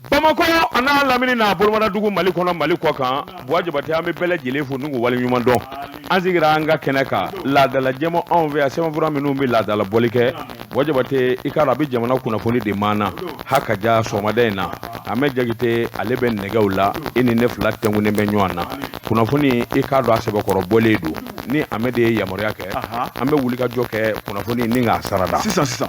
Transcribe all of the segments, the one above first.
Bamakɔ a n'a lamini n'a bolomadadugu, Mali kɔnɔ, Mali kɔ kan, Buwa Jabate, an bɛ bɛɛ lajɛlen fo n'u wale ɲuman dɔn. An sigira an ka kɛnɛ kan, laadala jɛma anw fɛ yan, sɛbɛnfura minnu bɛ laadala bɔli kɛ, Buwa Jabate, i k'a dɔn a bɛ jamana kunnafoni de maana ha ka ja. Sɔgɔmada in na, Ahmed Jakite, ale bɛ nɛgɛw la. E ni ne fila tɛnkunnen bɛ ɲɔgɔn na. Kunnafoni, i k'a dɔn a sɛbɛkɔrɔ bɔlen don. Ni Ahmed ye yamaruya kɛ, an bɛ wuli ka jɔ kɛ kunnafoni ni k'a sarada. Sisan sisan.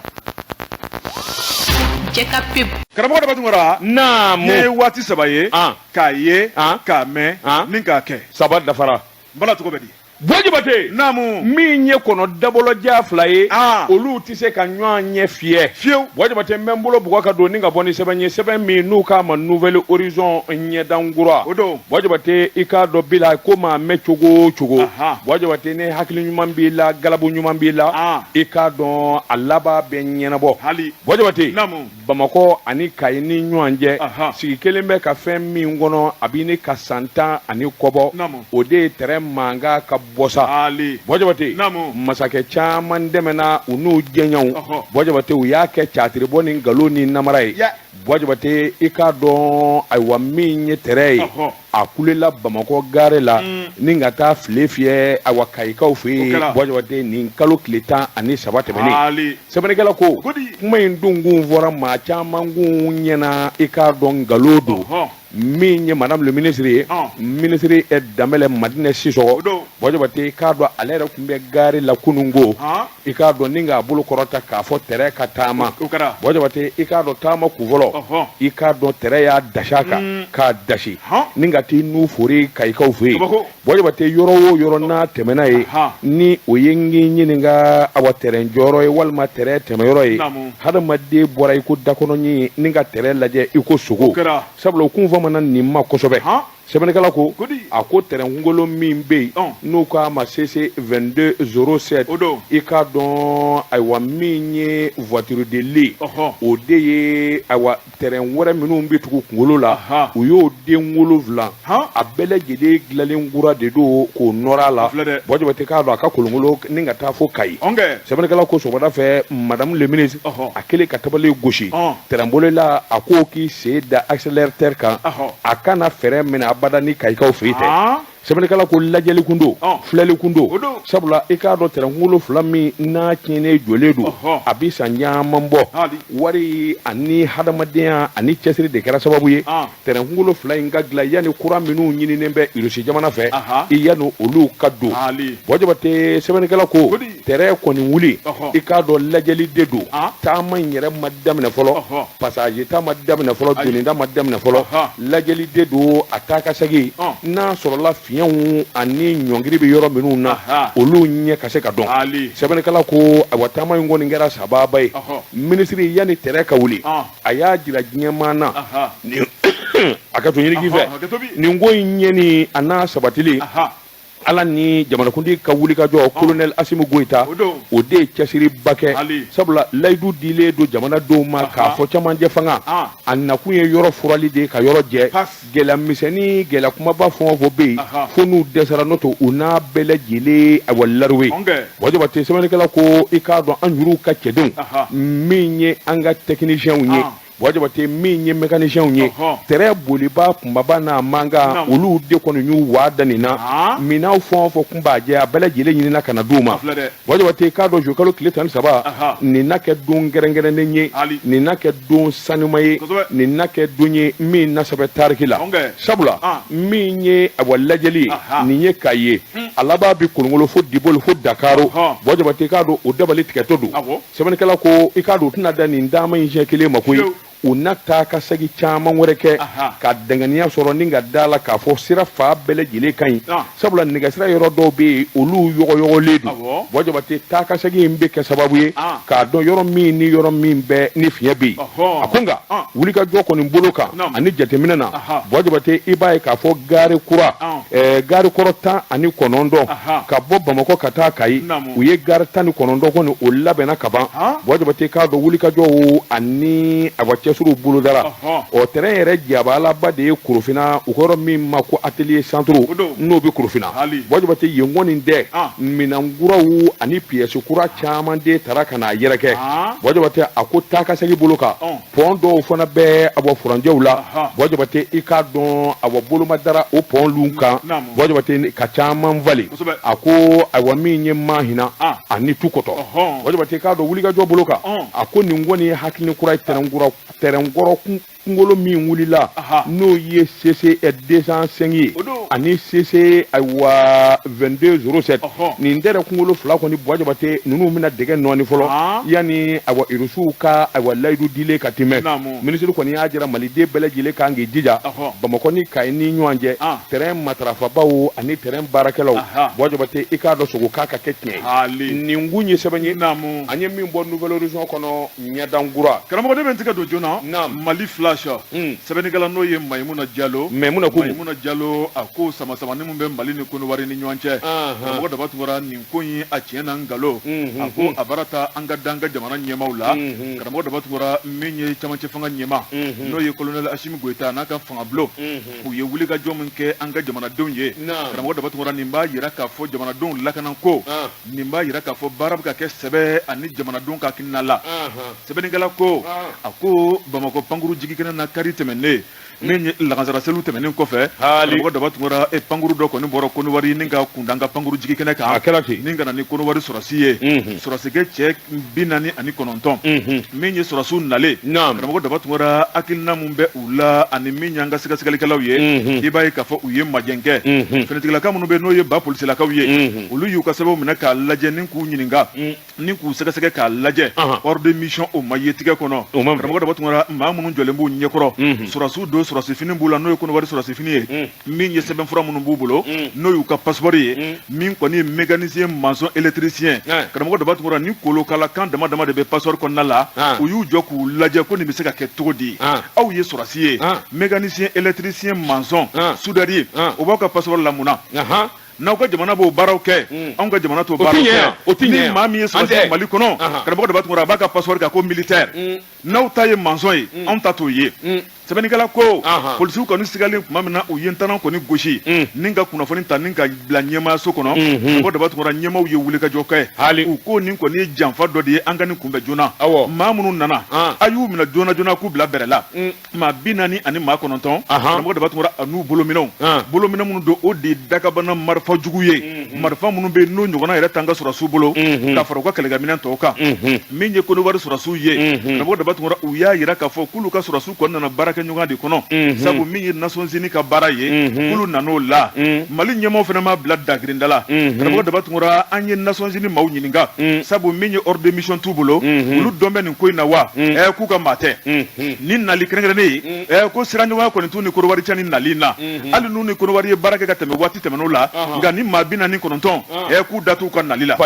Jɛka pub. Karamɔgɔ Daba Tunkara. Naamu. Ye waati saba ye. K'a ye, k'a mɛn ni k'a kɛ. Saba dafara. N bala, cogo bɛ di? Buwa Jabate. Naamu. Min ye kɔnɔ dabɔlɔja fila ye, olu tɛ se ka ɲɔgɔn ɲɛ fiyɛ. Fiyewu. Buwa Jabate, n bɛ n bolo bugɔ ka don ni ka bɔ ni sɛbɛn ye, sɛbɛn min n'u k'a ma Nouvel Horizon, ɲɛdankura. O don. Buwa Jabate, i k'a dɔn bila ko maa mɛn cogo o cogo, Buwa Jabate, ni hakili ɲuman b'i la, galabu ɲuman b'i la, i k'a dɔn a laban bɛ ɲɛnabɔ. Hali. Buwa Jabate, Naamu. Bamakɔ ani Kayi ni ɲɔgɔn cɛ, sigi kelen bɛ ka fɛn min kɔnɔ, a bɛ ne ka san 10 ani kɔbɔ. O de ye tɛrɛn mankan ka bɔ sa. Ali. Buwa Jabate, Naamu. masakɛ caman dɛmɛna u n'u jɛɲɔgɔnw. Buwa Jabate, u y'a kɛ catiribɔ ni nkalon ni namara ye. Buwa Jabate, i k'a dɔn, ayiwa, min ye tɛrɛn ye, a kulela Bamakɔ gare la ni ka taa file fiyɛ, ayiwa, Kayikaw fɛ yen. Buwa Jabate, nin kalo tile 13 tɛmɛnen, Ali. sɛbɛnnikɛla ko Godi. kuma in dun kun fɔra maa caman kun ɲɛna, i k'a dɔn nkalon don. Min ye madame le ministre ye, ministre Danbɛlɛ Madinɛ Sisɔgɔ, O don. Buwa Jabate, i k'a dɔn ale yɛrɛ tun bɛ gare la kunun ko, i k'a dɔn ni k'a bolo kɔrɔta k'a fɔ tɛrɛn ka taama. O kɛra. Buwa Jabate, i k'a dɔn taama kunfɔlɔ, i k'a dɔn tɛrɛn y'a dasi a kan k'a dasi ni ka t'i nu fori Kayikaw fɛ yen. Kabako. Buwa Jabate, yɔrɔ o yɔrɔ n'a tɛmɛna ye, ni o ye n k'i ɲininka, awa, tɛrɛn jɔyɔrɔ ye walima tɛrɛn tɛmɛyɔrɔ ye, hadamaden bɔra i ko dakɔnɔɲin ni ka tɛrɛn lajɛ i ko sogo. O kɛra. Sabula u kun famana nin ma kosɛbɛ. Sɛbɛnnikɛla ko Godi. a ko tɛrɛn kunkolo min bɛ yen n'u k'a ma CC 2207, O don. i k'a dɔn, ayiwa, min ye voiture de ligne, o de ye, ayiwa, tɛrɛn wɛrɛ minnu bɛ tugu kunkolo la, u y'o den 7, a bɛɛ lajɛlen dilanlen kura de don k'o nɔrɔ a la. A filɛ dɛ. Buwa Jabate, k'a dɔn a ka kolonkolo ni ka taa fo Kayi. Ɔnkɛ. Sɛbɛnnikɛla ko sɔgɔmada fɛ, madame le ministre, a kɛlen ka tabali gosi, tɛrɛnbolila a ko k'i sen da accélérateur kan, a kana fɛɛrɛ minɛ abada ni Kayikaw fɛ yen tɛ. Sɛbɛnnikɛla ko lajɛli kun don, filɛli kun don. O don. Sabula i k'a dɔn tɛrɛn kunkolo fila min n'a tiɲɛnen jɔlen don, a bi san caman bɔ. Wari ani hadamadenya ani cɛsiri de kɛra sababu ye tɛrɛn kunkolo fila in ka dilan yanni kura minnu ɲininen bɛ Irisi jamana fɛ, i yanni olu ka don. Buwa Jabate, sɛbɛnnikɛla ko Godi. tɛrɛn kɔni wuli, i k'a dɔn lajɛli de don. Taama in yɛrɛ ma daminɛ fɔlɔ, passager ta ma daminɛ fɔlɔ, donida ma daminɛ fɔlɔ, lajɛli de don. A taa ka segin, n'a sɔrɔla fiɲɛw ani ɲɔngiri bɛ yɔrɔ minnu na, olu ɲɛ ka se ka dɔn. Ali. Sɛbɛnnikɛla ko ayiwa, taama in kɔni kɛra sababa ye. Minisiri, yanni tɛrɛn ka wuli, a y'a jira diɲɛmaa na ni a ka to ɲini k'i fɛ Hakɛto bi. nin ko in ɲɛni a n'a sabatili, Ala ni jamanakuntigi ka wulikajɔ, colonel Asimi Goyita, O don. o de ye cɛsiriba kɛ. Ali. Sabula layidu dilen don jamanadenw ma k'a fɔ camancɛ fanga, a nakun ye yɔrɔ furali de ye, ka yɔrɔ jɛ. Pas. Gɛlɛya misɛnnin, gɛlɛya kumaba fɛn o fɛn bɛ yen, fo n'u dɛsɛra, n'o tɛ u n'a bɛɛ lajɛlen, ayiwa, laruwe. Ɔnkɛ. Buwa Jabate, sɛbɛnnikɛla ko i k'a dɔn an yɛrɛw ka cɛdenw, min ye an ka techniciens ye, Buwa Jabate, min ye mécaniciens ye, tɛrɛn boliba kunbaba n'a mankan, olu de kɔni y'u waa da nin na. Minɛnw fɛn o fɛn kun b'a jɛ, a bɛɛ lajɛlen ɲinina ka na d'u ma. A filɛ dɛ. Buwa Jabate, k'a dɔn juillet kalo tile 13, nin na kɛ don kɛrɛnkɛrɛnnen ye, Ali. nin na kɛ don sanuma ye, nin na kɛ don ye min na sɛbɛn tariki la. Ɔnkɛ. Sabula min ye, awa, lajɛli ye, nin ye k'a ye a laban bi kolonkolo fo Diboli fo Dakaro. Buwa Jabate, k'a dɔn o dabali tigɛtɔ don. Sɛbɛnnikɛla ko i k'a dɔn u tɛna da nin taama in siɲɛ kelen ma koyi. U na taa ka segin caman wɛrɛ kɛ ka danganiya sɔrɔ ni ka da la k'a fɔ sira fa bɛɛ lajɛlen ka ɲi. Sabula nɛgɛsira yɔrɔ dɔw bɛ yen, olu yɔgɔyɔgɔlen don. Buwa Jabate, taa ka segin in bɛ kɛ sababu ye k'a dɔn yɔrɔ min ni yɔrɔ min bɛ ni fiɲɛ bɛ yen. A ko nka wulikajɔ kɔni bolo kan ani jateminɛ na, Buwa Jabate, i b'a ye k'a fɔ gari kura, gari kɔrɔ 19, ka bɔ Bamakɔ ka taa Kayi, u ye gari 19 kɔni o labɛnna ka ban. Buwa Jabate, k'a dɔn wulikajɔw ani awa cɛsiri cɛsiriw bolodara. Ɔ, tɛrɛn yɛrɛ jabalaba de ye Korofina, u kɔrɔ min ma ko atelier centre, n'o bɛ Korofina. Buwa Jabate, yen kɔni dɛ, minɛn kuraw ani piyɛsi kura caman de tara ka n'a yɛrɛkɛ. Buwa Jabate, a ko taa ka segin bolo kan, pɔn dɔw fana bɛ awa furancɛw la. Buwa Jabate, i k'a dɔn awa boloma dara o pɔn lu kan. Buwa Jabate, ka caman falen. A ko ayiwa, min ye Mahina ani Tukɔtɔ, Buwa Jabate, i k'a dɔn wulikajɔ bolo kan, a ko nin kɔni ye hakili kura ye. Tɛrɛn kura, tɛrɛn kɔrɔ kunkolo min wulila, n'o ye CC 205 ye ani CC ayiwa 2207, nin tɛrɛn kunkolo fila kɔni, Buwa Jabate, ninnu bɛna dɛgɛ nɔɔni fɔlɔ yanni ayiwa Irisiw ka ayiwa layidu dilen ka tɛmɛ. Minisiri kɔni y'a jira Maliden bɛɛ lajɛlen kan k'i jija Bamakɔ ni Kayi ni ɲɔgɔn cɛ, tɛrɛn matarafabaw ani tɛrɛn baarakɛlaw. Buwa Jabate, i k'a dɔn sogo k'a ka kɛ tiɲɛ ye. Nin kun ye sɛbɛn ye an ye min bɔ Nouvel Horizon kɔnɔ, ɲɛdankura. Karamɔgɔ, ne bɛ n tɛgɛ don joona. Mali Flash, sɛbɛnnikɛla n'o ye Mayimuna Jalo. Maimuna ko Mayimuna Jalo, a ko sama-samani min bɛ Mali ni Kɔnɔwari ni ɲɔgɔn cɛ, karamɔgɔ Daba Tunkara, nin ko in a tiɲɛ na nkalon, a ko a baara ta an ka da an ka jamana ɲɛmaaw la. Karamɔgɔ Daba Tunkara, min ye camancɛ fanga ɲɛmaa, n'o ye colonel Asimi Goyita n'a ka fangabulon, u ye wulikajɔ min kɛ an ka jamanadenw ye, karamɔgɔ Daba Tunkara, nin b'a jira k'a fɔ jamanadenw lakanako, nin b'a jira k'a fɔ baara bɛ ka kɛ sɛbɛ ani jamanadenw ka hakilina la. Sɛbɛnnikɛla ko, a ko Bamakɔ pankuru jigikɛnɛ na, kari tɛmɛnen, min ye lagansara seliw tɛmɛnen kɔfɛ, karamɔgɔ Daba Tunkara, e pankuru dɔ kɔni bɔra Kɔnɔwari ni ka kunda an ka pankuru jigikɛnɛ kan. A kɛra ten. Ni ka na ni Kɔnɔwari sɔrɔsi ye, sɔrɔsikɛ cɛ 49, min ye sɔrɔsiw nalen. Karamɔgɔ Daba Tunkara, hakilina min bɛ u la ani min y'an ka sɛgɛsɛgɛlikɛlaw ye, i b'a ye k'a fɔ u ye majɛn kɛ. Finitigilaka minnu bɛ, n'o ye ba polisilakaw ye, olu y'u ka sɛbɛnw minɛ k'a lajɛ ni k'u ɲininka ni k'u sɛgɛsɛgɛ k'a lajɛ. Ordre de mission, o ma ye tigɛ kɔnɔ. Karamɔgɔ Daba Tunkara, maa minnu jɔlen b'u ɲɛkɔrɔ, sɔrɔsiw don, sɔrɔsifini b'u la, n'o ye Kɔnɔwari sɔrɔsifini ye, min ye sɛbɛnfura minnu b'u bolo, n'o y'u ka passeport ye, min kɔni ye mécanicien, maçon, électricien. Karamɔgɔ Daba Tunkara, ni kolokalakan dama dama de bɛ passeport kɔnɔna la. U y'u jɔ k'u lajɛ ko nin bɛ se ka kɛ cogo di? Aw ye sɔrɔsi ye, mécanicien, électricien, maçon, soudeur ye, o b'aw ka passeport la mun na? N'aw ka jamana b'o baaraw kɛ, anw ka jamana t'o baaraw kɛ. O tɛ ɲɛ. Ni maa min ye sɔrɔsi ye Mali kɔnɔ, karamɔgɔ Daba Tunkara, a b'a ka passeport kan ko militaire. N'aw ta ye maçon ye, anw ta t'o ye. Sɛbɛnnikɛla ko polisiw kɔni sigalen tuma min na, u ye ntanan kɔni gosi ni ka kunnafoni ta ni ka bila ɲɛmaayaso kɔnɔ. Karamɔgɔ Daba Tunkara, ɲɛmaaw ye wulikajɔ kɛ. U ko nin kɔni ye janfa dɔ de ye, an ka nin kunbɛn joona. Maa minnu nana, a y'u minɛ joona joona k'u bila bɛrɛ la. Maa 49, karamɔgɔ Daba Tunkara, a n'u bolominɛnw, bolominɛn minnu don, o de ye dakabana marifa jugu ye, marifa minnu bɛ yen n'o ɲɔgɔnna yɛrɛ t'an ka sɔrɔsiw bolo, ka fara u ka kɛlɛkɛminɛn tɔw kan. Min ye Kɔnɔwari sɔrɔsiw ye, karamɔgɔ Daba Tunkara, u y'a jira k'a fɔ k'olu ka sɔrɔsiw kɔni nana baarakɛɲɔgɔn de kɔnɔ, sabu min ye Nations Unies ka baara ye, k'olu nan'o la. Mali ɲɛmaaw fana ma bila dagirinda la. Karamɔgɔ Daba Tunkara, an ye Nations Unies maaw ɲininka, sabu min ye ordre de mission t'u bolo, olu dɔn bɛ nin ko in na wa? K'u ka maa tɛ ni nali kɛrɛnkɛrɛnnen ye. Ko siraɲɔgɔnya kɔni t'u ni Kɔnɔwari cɛ ni nali in na, hali n'u ni Kɔnɔwari ye baara kɛ ka tɛmɛ waati tɛmɛn'o la, nka ni maa 49, k'u da t'u ka nali la.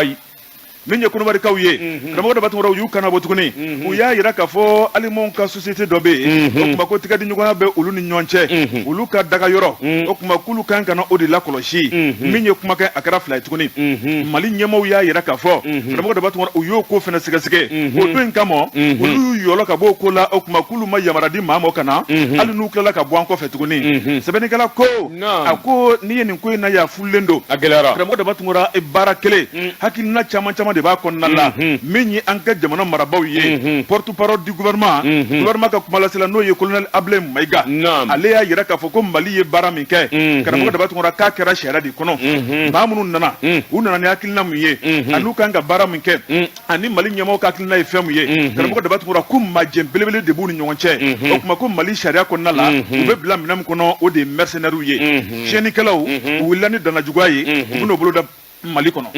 Min ye Kɔnɔwarikaw ye, karamɔgɔ Daba Tunkara, u y'u kan bɔ tuguni. U y'a jira k'a fɔ alimanw ka société dɔ bɛ yen, o tuma ko tigɛdiɲɔgɔnya bɛ olu ni ɲɔgɔn cɛ, olu ka daga yɔrɔ, o tuma k'olu kan ka na o de lakɔlɔsi. Min ye kumakɛ, a kɛra fila ye tuguni. Mali ɲɛmaaw y'a jira k'a fɔ, karamɔgɔ Daba Tunkara, u y'o ko fana sɛgɛsɛgɛ. O don in kama, olu y'u yɔlɔ ka bɔ o ko la. O tuma k'olu ma yamaruya di maa ma ka na, hali n'u tilala ka bɔ an kɔfɛ tuguni. Sɛbɛnnikɛla ko, a ko n'i ye nin ko in na, y'a fulen don. A gɛlɛyara. Karamɔgɔ Daba Tunkara, baara kelen, hakilina caman caman de b'a kɔnɔna la. Min ye an ka jamana marabaaw ye, porte parole du gouvernement, gouvernement ka kumalasela, n'o ye colonel Ablaye Mayiga, ale y'a jira k'a fɔ ko Mali ye baara min kɛ, karamɔgɔ Daba Tunkara, k'a kɛra sariya de kɔnɔ. Maa minnu nana, u nana ni hakilina mun ye, an'u kan ka baara min kɛ, ani Mali ɲɛmaaw ka hakilina ye fɛn mun ye, karamɔgɔ Daba Tunkara, ko majɛ belebele de b'u ni ɲɔgɔn cɛ. O tuma ko Mali sariya kɔnɔna la, u bɛ bila minɛn min kɔnɔ, o de ye mercenaires ye, tiɲɛnikɛlaw. U wulila ni dannajuguya ye, u bɛn'o bolo da Mali kɔnɔ.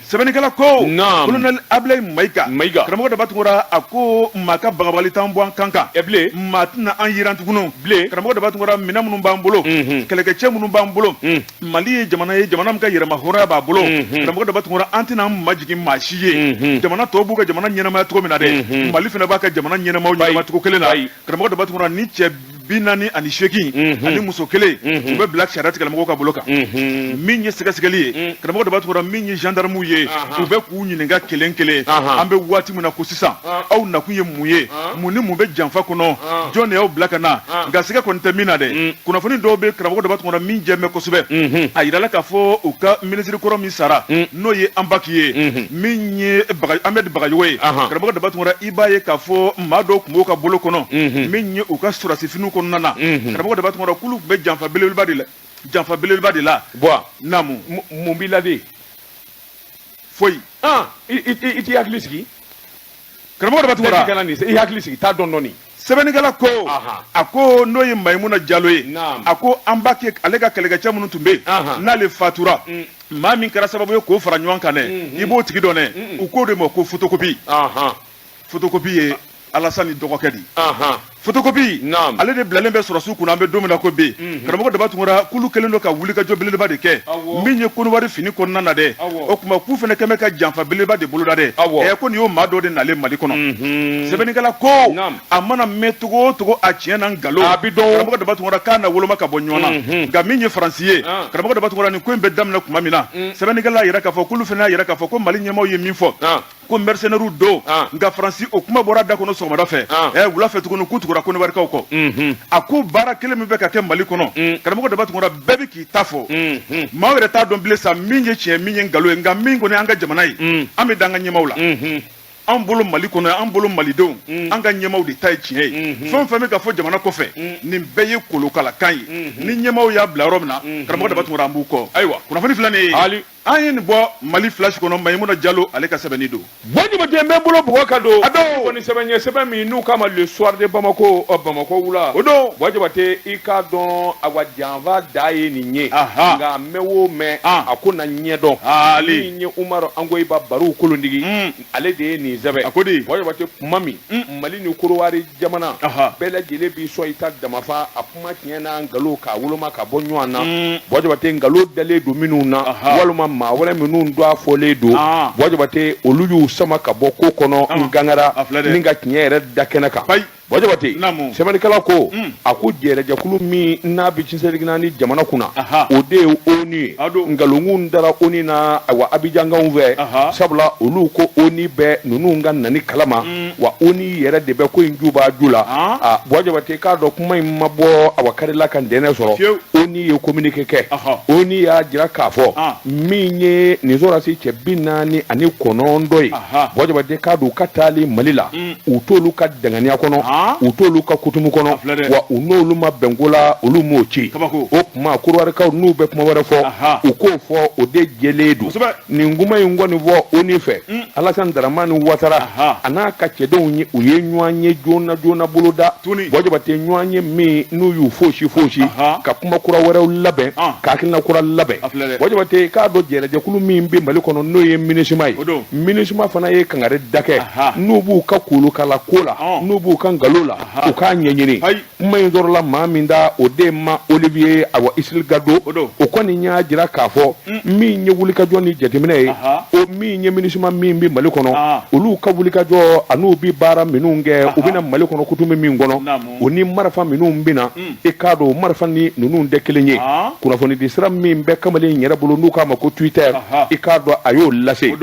Sɛbɛnnikɛla ko colonel Ablaye Mayiga, Mayiga, karamɔgɔ Daba Tunkara, a ko maa ka bagabagali t'an bɔ an kan kan bilen, maa tɛna an yiran tuguni bilen. Karamɔgɔ Daba Tunkara, minɛn minnu b'an bolo, kɛlɛkɛcɛ minnu b'an bolo, Mali ye jamana ye, jamana min ka yɛrɛma hɔrɔnya b'a bolo. Karamɔgɔ Daba Tunkara, an tɛna an majigin maa si ye. Jamana tɔw b'u ka jamana ɲɛnamaya cogo min na dɛ, Mali fana b'a ka jamana ɲɛnamaw ɲɛnama cogo kelen na. Karamɔgɔ Daba Tunkara, ni cɛ 48 ani muso kelen, u bɛ bila sariya tigilamɔgɔw ka bolo kan. Min ye sɛgɛsɛgɛli ye, karamɔgɔ Daba Tunkara, min ye gendarmew ye, u bɛ k'u ɲininka kelen kelen an bɛ waati min na ko sisan, aw nakun ye mun ye? Mun ni mun bɛ janfa kɔnɔ? Jɔn de y'aw bila ka na? Nka siga kɔni tɛ min na dɛ, kunnafoni dɔw bɛ, karamɔgɔ Daba Tunkara, min jɛ bɛ kosɛbɛ, a yirala k'a fɔ u ka minisiri kɔrɔ min sara, n'o ye Anbaki ye, min ye Ahmed Bagayogo ye, karamɔgɔ Daba Tunkara, i b'a ye k'a fɔ maa dɔw tun b'o ka bolo kɔnɔ, min ye u ka sɔrɔdasi finiw kɔnɔna na. Karamɔgɔ Daba Tunkara, k'olu tun bɛ janfa belebeleba de la, janfa belebeleba de la. Buwa. Naamu. Mun b'i la de? Foyi. I t'i hakili sigi. Karamɔgɔ Daba Tunkara, kana nin, i hakili sigi, taa dɔɔni dɔɔni. Sɛbɛnnikɛla ko, a ko n'o ye Mayimuna Jalo ye, a ko Anbaki ale ka kɛlɛkɛcɛ minnu tun bɛ yen, n'ale fatura, maa min kɛra sababu ye k'o fara ɲɔgɔn kan dɛ, i b'o tigi dɔn dɛ, u k'o de ma ko photocopie. Photocopie ye Alasani dɔgɔkɛ de ye. Photocopie, ale de bilalen bɛ sɔrɔsiw kunna an bɛ don min na ko bi. Karamɔgɔ Daba Tunkara, k'olu kɛlen don ka wulikajɔ belebeleba de kɛ min ye Kɔnɔwari fini kɔnɔna na dɛ. O tuma k'u fana kɛlen bɛ ka janfa belebeleba de boloda dɛ. Ɛ, ko nin y'o maa dɔ de nalen Mali kɔnɔ. Sɛbɛnnikɛla ko a mana mɛn cogo o cogo, a tiɲɛ na nkalon, a bɛ dɔn. Karamɔgɔ Daba Tunkara, k'a na woloma ka bɔ ɲɔgɔn na. Nka min ye Faransi ye, karamɔgɔ Daba Tunkara, nin ko in bɛ daminɛ tuma min na, sɛbɛnnikɛla y'a yira k'a fɔ k'olu fana y'a yira k'a fɔ ko Mali ɲɛmaaw ye min fɔ ko mercenaires don, nka Faransi o kuma bɔra da kɔnɔ sɔgɔmada fɛ, ɛ, wula fɛ tuguni k'u tugura Kɔnɔwarikaw kɔ. A ko baara kelen min bɛ ka kɛ Mali kɔnɔ, karamɔgɔ Daba Tunkara, bɛɛ bɛ k'i ta fɔ, maaw yɛrɛ t'a dɔn bilen sa min ye tiɲɛ, min ye nkalon ye. Nka min kɔni an ka jamana ye, an bɛ da an ka ɲɛmaaw la. An bolo Mali kɔnɔ, an bolo malidenw, an ka ɲɛmaaw de ta ye tiɲɛ ye. Fɛn o fɛn bɛ ka fɔ jamana kɔfɛ, nin bɛɛ ye kolokalakan ye. Ni ɲɛmaaw y'a bila yɔrɔ min na, karamɔgɔ Daba Tunkara, an b'u kɔ. Ayiwa. Kunnafoni filɛ nin ye, an ye nin bɔ Mali Flash kɔnɔ, Mayimuna Jalo ale ka sɛbɛnni don. Buwa Jabate, n bɛ n bolo bugɔ ka don A don. Kɔni sɛbɛn ye sɛbɛn min n'u k'a ma Le Soir de Bamako, Bamakɔ wula. O don. Buwa Jabate, i k'a dɔn, awa, janfa da ye nin ye. Nka mɛn o mɛn, a ko na ɲɛdɔn. Ali. Min ye Umaru Angoyiba Baru Kolondigi, ale de ye nin sɛbɛn. A ko di? Buwa Jabate, kuma min Mali ni Korowari jamana bɛɛ lajɛlen b'i sɔn i ta damafa, a kuma tiɲɛ n'a nkalon k'a woloma ka bɔ ɲɔgɔn na. Buwa Jabate, nkalon dalen don minnu na walima maa wɛrɛ minnu don a fɔlen don, Buwa Jabate, olu y'u sama ka bɔ ko kɔnɔ n gangara ni ka tiɲɛ yɛrɛ da kɛnɛ kan. Buwa Jabate, sɛbɛnnikɛla ko, a ko jɛrɛjɛkulu min n'a bɛ diɲɛ seleke naani jamana kunna, o de ye ONU ye. Nkalonkun dara ONU na, ayiwa, Abijankaw fɛ, sabula olu ko ONU bɛ ninnu ka nani kalama, wa ONU yɛrɛ de bɛ ko in juba ju la. A Buwa Jabate, k'a dɔn kuma in ma bɔ, awa, karila ka ntɛnɛn sɔrɔ, ONU ye communiqué kɛ. ONU y'a jira k'a fɔ min ye nin sɔrɔdasi cɛ 49 ye, Buwa Jabate, k'a dɔn u ka taali Mali la, u t'olu ka danganiya kɔnɔ, u t'olu ka kutumu kɔnɔ, wa u n'olu ma bɛn ko la, olu m'o ci. O tuma Kɔdiwarikaw n'u bɛ kuma wɛrɛ fɔ, u k'o fɔ, o de jɛlen don. Nin kuma in kɔni fɔ ONU fɛ, Alassane Dramane Ouattara a n'a ka cɛdenw ye, u ye ɲɔgɔn ye joona joona boloda. Buwa Jabate, ɲɔgɔn ye min n'u y'u fosi fosi ka kuma kura wɛrɛw labɛn, ka hakilina kura labɛn. Buwa Jabate, k'a dɔn jɛrɛjɛkulu min bɛ Mali kɔnɔ, n'o ye MINUSMA ye, MINUSMA fana ye kangari da kɛ, n'u b'u ka kolokala ko la, n'u b'u ka nkalon la, u k'a ɲɛɲini. Kuma in sɔrɔla maa min da, o de ma Olivier, awa, Histl-Gado. O kɔni y'a jira k'a fɔ min ye wulikajɔ ni jateminɛ ye, o min ye MINUSMA min bɛ Mali kɔnɔ, olu ka wulikajɔ an'u bɛ baara minnu kɛ, u bɛna Mali kɔnɔ kutumu min kɔnɔ, o ni marifa minnu bɛ na, i k'a dɔn o marifa ni ninnu tɛ kelen ye. Kunnafonidi sira min bɛ kamalen in yɛrɛ bolo, n'u k'a ma ko Twitter, i k'a dɔn a y'o lase.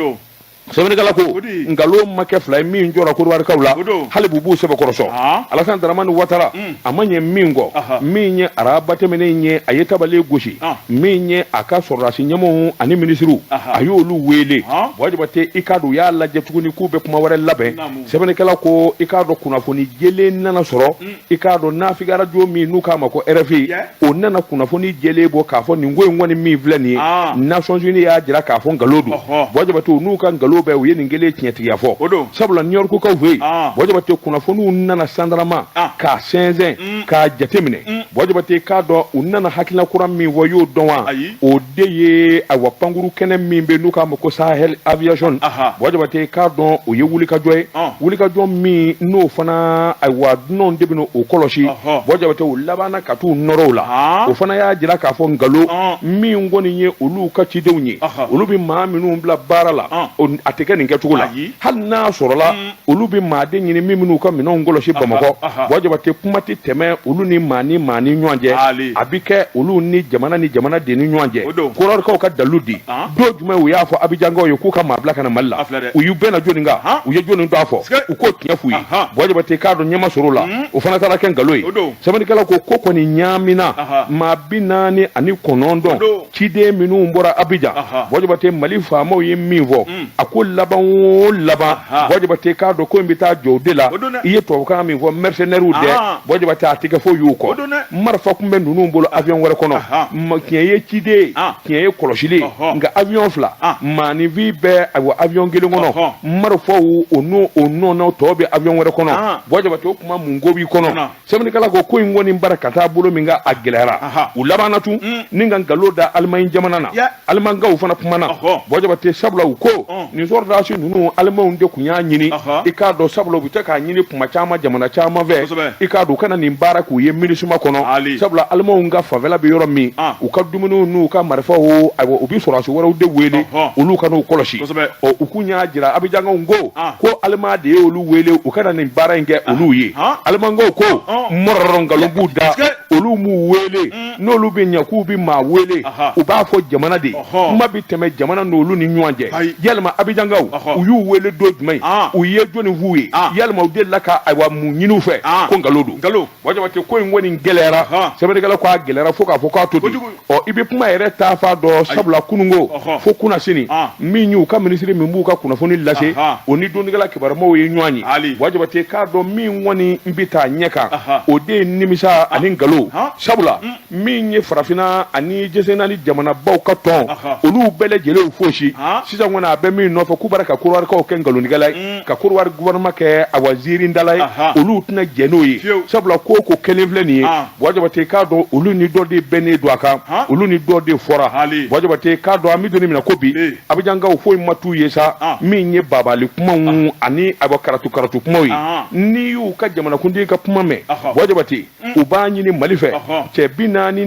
Sɛbɛnnikɛla ko nkalon ma kɛ fila ye min jɔra Kɔdiwarikaw la, hali b'u b'u sɛbɛkɔrɔ sɔn. Alassane Dramane Ouattara, a ma ɲɛ min kɔ, min ye araba tɛmɛnen ye, a ye tabali gosi, min ye a ka sɔrɔdasi ɲɛmɔgɔw ani minisiriw, a y'olu wele. Buwa Jabate, i k'a dɔn u y'a lajɛ tuguni k'u bɛ kuma wɛrɛ labɛn. Sɛbɛnnikɛla ko i k'a dɔn kunnafoni jɛlen nana sɔrɔ. I k'a dɔn n'Afrique arajo min n'u k'a ma ko RFI, o nana kunnafoni jɛlen bɔ k'a fɔ nin ko in kɔni min filɛ nin ye, Nations Unies y'a jira k'a fɔ nkalon don. Buwa Jabate, n'u ka nkalon bɛɛ, u ye nin kelen tiɲɛtigiya fɔ, sabula New York kaw fɛ yen, Buwa Jabate, kunnafoniw nana sandarama k'a sɛnsɛn k'a jateminɛ. Buwa Jabate k'a dɔn u nana hakilina kura min fɔ, i y'o dɔn wa? O de ye ayiwa pankuru kɛnɛ min bɛ n'u k'a ma ko Sahel Aviation. Buwa Jabate k'a dɔn o ye wulikajɔ ye, wulikajɔ min n'o fana ayiwa dunanw de bɛna o kɔlɔsi. Buwa Jabate, u labanna ka t'u nɔrɔ o la. O fana y'a jira k'a fɔ nkalon min kɔni ye olu ka cidenw ye, olu bɛ maa minnu bila baara la, a tɛ kɛ nin kɛcogo la. Hali n'a sɔrɔla olu bɛ maa de ɲini min bɛn'u ka minɛnw kɔlɔsi Bamakɔ, Buwa Jabate, kuma tɛ tɛmɛ olu ni maa ni maa ni ɲɔgɔn cɛ, a bɛ kɛ olu ni jamana ni jamana de ni ɲɔgɔn cɛ. Kɔdiwarikaw ka dalu di don jumɛn u y'a fɔ Abijankaw ye k'u ka maa bila ka na Mali la? U y'u bɛnna jɔni kan? U ye jɔni tɔgɔ fɔ? U k'o tiɲɛ f'u ye. Buwa Jabate k'a dɔn ɲɛ ma sɔrɔ o la, o fana taara kɛ nkalon ye. Sɛbɛnnikɛla ko ko kɔni ɲaamina maa 49 ciden minnu bɔra Abijan. Buwa Jabate, Mali faamaw ye min fɔ, a ko laban o laban, Buwa Jabate k'a dɔn ko in bɛ taa jɔ o de la. I ye tubabukan min fɔ, mercenaires dɛ, Buwa Jabate, a tɛ kɛ foyi y'u kɔ. Marifa tun bɛ ninnu bolo avion wɛrɛ kɔnɔ. Tiɲɛ ye ciden ye, tiɲɛ ye kɔlɔsili ye, nka avion fila, maaninfin bɛ ayiwa avion kelen kɔnɔ, marifaw o n'o o nɔnɔ tɔ bɛ avion wɛrɛ kɔnɔ. Buwa Jabate, o tuma mun ko b'i kɔnɔ? Sɛbɛnnikɛla ko ko in kɔni bara ka taa bolo min kan, a gɛlɛyara. U labanna tun ni ka nkalon da Alimaɲi jamana na. Alimankaw fana kumana, Buwa Jabate, sabula u ko nin sɔrɔdasi ninnu, Alimanw de tun y'a ɲini. I k'a dɔn, sabula u bɛ to k'a ɲini kuma caman jamana caman fɛ, i k'a dɔn u ka na nin baara k'u ye MINUSMA kɔnɔ, sabula Alimanw ka fanfɛla bɛ yɔrɔ min, u ka dumuniw n'u ka marifaw, ayiwa, u bɛ sɔrɔdasi wɛrɛw de wele olu ka n'u kɔlɔsi. Ɔ, u kun y'a jira Abijankaw ko ko Aliman de ye olu wele u ka na nin baara in kɛ olu ye. Alimankaw ko mɔrɔrɔ nkalon b'u da, olu m'u wele. N'olu bɛ ɲɛ k'u bɛ maa wele, u b'a fɔ jamana de, kuma bɛ tɛmɛ jamana n'olu ni ɲɔgɔn cɛ. Yalima Abijankaw, u y'u wele don jumɛn? U ye jɔni f'u ye? Yalima u delila ka ayiwa mun ɲini u fɛ? Ko nkalon don. Buwa Jabate, ko in kɔni gɛlɛyara. Sɛbɛnnikɛla ko a gɛlɛyara fo k'a fɔ k'a to ten. Ɔ, i bɛ kuma yɛrɛ taa fa dɔn, sabula kununko fo kunnasini, min y'u ka minisiri min b'u ka kunnafoni lase, o ni dɔnnikɛla kibarumaw ye ɲɔgɔn ye. Buwa Jabate k'a dɔn min kɔni bɛ taa ɲɛ kan, o de ye nimisa ani nkalon, sabula min ye farafinna ani diɲɛ naani jamanabaw ka tɔn, olu bɛɛ lajɛlen fosi. Sisan kɔni, a bɛ min nɔfɛ, k'u bara ka Kɔdiwarikaw kɛ nkalontigɛla ye, ka Kɔdiwari gouvernement kɛ awa ziirindala ye. Olu tɛna jɛn n'o ye, sabula ko ko kelen filɛ nin ye. Buwa Jabate k'a dɔn olu ni dɔ de bɛnnen don a kan, olu ni dɔ de fɔra. Buwa Jabate k'a dɔn an bɛ don min na ko bi, Abijankaw foyi ma t'u ye sa min ye babali kumaw ani awa karatu karatu kumaw ye. N'i y'u ka jamanakuntigi ka kuma mɛn, Buwa Jabate, u b'a ɲini Mali fɛ cɛ 49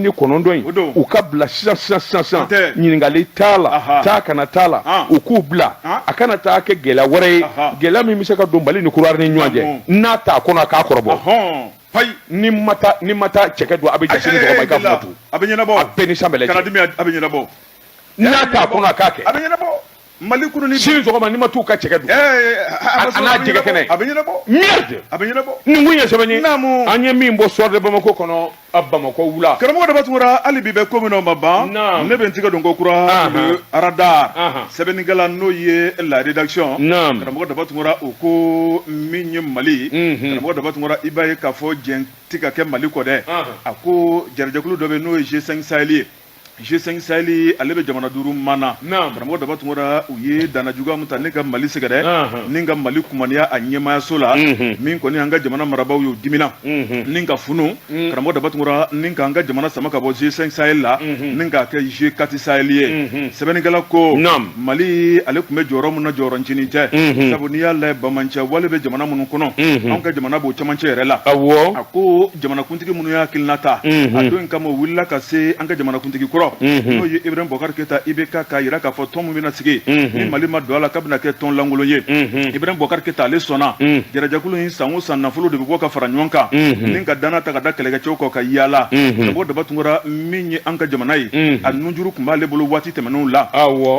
in u ka bila sisan sisan sisan sisan, ɲininkali t'a la, taa kana t'a la, u k'u bila, a kana taa kɛ gɛlɛya wɛrɛ ye, gɛlɛya min bɛ se ka don Mali ni Kɔdiwari ni ɲɔgɔn cɛ. N'a t'a kɔnɔ, a k'a kɔrɔbɔ. Ni ma taa, ni ma taa cɛkɛ don Abijan sini sɔgɔma, i ka kuma tu. A bɛ ɲɛnabɔ. A bɛɛ ni san bɛɛ lajɛ. Kana dimi, a bɛ ɲɛnabɔ. N'a t'a kɔnɔ, a k'a kɛ. A bɛ ɲɛnabɔ. Mali kunu ni sini sɔgɔma, n'i ma t'u ka cɛkɛ dun, a n'a jɛgɛ kɛnɛ. A bɛ ɲɛnabɔ. Merde. A bɛ ɲɛnabɔ. Nin kun ye sɛbɛn ye. Naamu. An ye min bɔ Soir de Bamako kɔnɔ, a Bamakɔ wula. Karamɔgɔ Daba Tunkara, hali bi bɛ ko min na, o ma ban. Ne bɛ n tigɛ don ko kura le radar. Sɛbɛnnikɛla n'o ye la rédaction. Karamɔgɔ Daba Tunkara, o ko min ye Mali. Karamɔgɔ Daba Tunkara, i b'a ye k'a fɔ jɛn tɛ ka kɛ Mali kɔ dɛ. A ko jɛrɛjɛkulu dɔ bɛ n'o ye G5 Sahel ye. G5 Sahel, ale bɛ jamana duuru mana. Karamɔgɔ Daba Tunkara, u ye danna juguya min ta ne ka Mali sɛgɛrɛ ni ka Mali kumaniya a ɲɛmaayaso la, min kɔni an ka jamana marabaaw y'u dimina ni ka funu. Karamɔgɔ Daba Tunkara, ni k'an ka jamana sama ka bɔ G5 Sahel la ni k'a kɛ G4 Sahel ye. Sɛbɛnnikɛla ko Mali, ale tun bɛ jɔyɔrɔ min na, jɔyɔrɔ ncinin tɛ, sabu n'i y'a lajɛ, bamancɛ wale bɛ jamana minnu kɔnɔ, anw ka jamana b'o cɛmancɛ yɛrɛ la. A ko jamanakuntigi minnu y'a hakilina ta a don in kama, u wulila ka se an ka jamanakuntigi kɔrɔ n'o ye Ibrahim Boubacar Keita IBK, k'a jira k'a fɔ tɔn min bɛna sigi ni Mali ma don a la, k'a bɛna kɛ tɔn lankolon ye. Ibrahim Boubacar Keita, ale sɔnna. Jɛrɛjɛkulu in, san o san, nafolo de bɛ bɔ ka fara ɲɔgɔn kan ni ka danna ta ka da kɛlɛkɛcɛw kɔ ka yaala. Karamɔgɔ Daba Tunkara, min ye an ka jamana ye, a nunjuru tun b'ale bolo waati tɛmɛnenw la.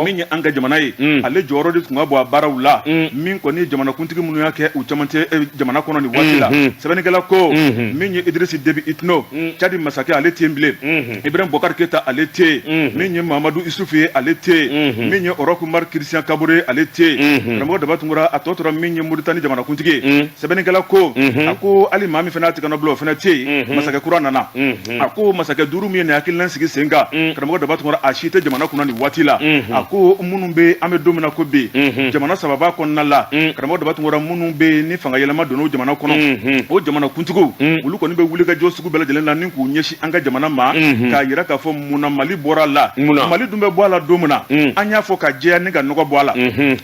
Min ye an ka jamana ye, ale jɔyɔrɔ de tun ka bon a baaraw la. Min kɔni ye jamanakuntigi minnu y'a kɛ u cɛmancɛ jamana kɔnɔ nin waati la. Sɛbɛnnikɛla ko min ye Idrisi Debi Itno, Cadi masakɛ, ale tɛ yen bilen. Ibrahim Boubacar Keita, ale tɛ tɛ yen, min ye Mamadu Isufu ye, ale tɛ yen, min ye Roch Marc Christian Kabore, ale tɛ yen. Karamɔgɔ Daba Tunkara, a tɔ tora min ye Moritani jamanakuntigi ye. Sɛbɛnnikɛla ko, a ko hali maa min fana y'a tigɛ nɔ bila, o fana tɛ yen. Masakɛ kura nana. A ko masakɛ duuru min ye nin hakilina sigi sen kan, karamɔgɔ Daba Tunkara, a si tɛ jamana kunna nin waati la. A ko minnu bɛ, an bɛ don min na ko bi, jamana saba b'a kɔnɔna la, karamɔgɔ Daba Tunkara, minnu bɛ yen ni fanga yɛlɛma donna o jamana kɔnɔ, o jamana kuntigiw, olu kɔni bɛ wuli ka jɔ sugu bɛɛ lajɛlen na ni k'u ɲɛsin an ka jamana ma, k'a yira k'a fɔ mun na Mali bɔra a la. Mali dun bɛ bɔ a la don min na, an y'a fɔ ka jɛya ni ka nɔgɔ bɔ a la.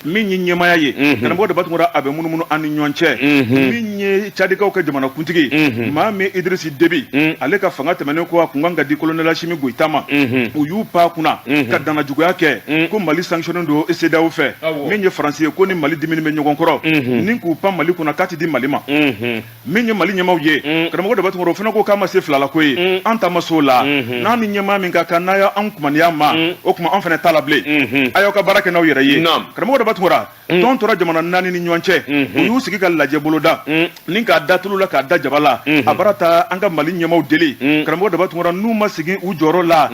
Min ye ɲɛmaaya ye, karamɔgɔ Daba Tunkara, a bɛ munumunu an ni ɲɔgɔn cɛ. Min ye Cadikaw ka jamana kuntigi, maa min Idrisi Debi, ale ka fanga tɛmɛnen kɔ, a kun kan ka di colonel Asimi Goyita ma, u y'u pan kunna ka dannajuguya kɛ ko Mali sanctionné don CEDEAO fɛ. Min ye Faransi ye, ko ni Mali dimini bɛ ɲɔgɔn kɔrɔ, ni k'u pan Mali kunna k'a tɛ di Mali ma. Min ye Mali ɲɛmaaw ye, karamɔgɔ Daba Tunkara, o fana ko k'a ma se fila la ko ye, an ta ma s'o la. N'an ni ɲɛmaa min ka kan, n'a y'an kumaniya ma, o tuma an fana t'a la bilen. A y'aw ka baara kɛ n'aw yɛrɛ ye. Karamɔgɔ Daba Tunkara, tɔn tora jamana naani ni ɲɔgɔn cɛ, u y'u sigi ka lajɛ boloda ni k'a da tulu la, k'a da jaba la. A bara taa an ka Mali ɲɛmaaw deli, karamɔgɔ Daba Tunkara, n'u ma segin u jɔyɔrɔ la,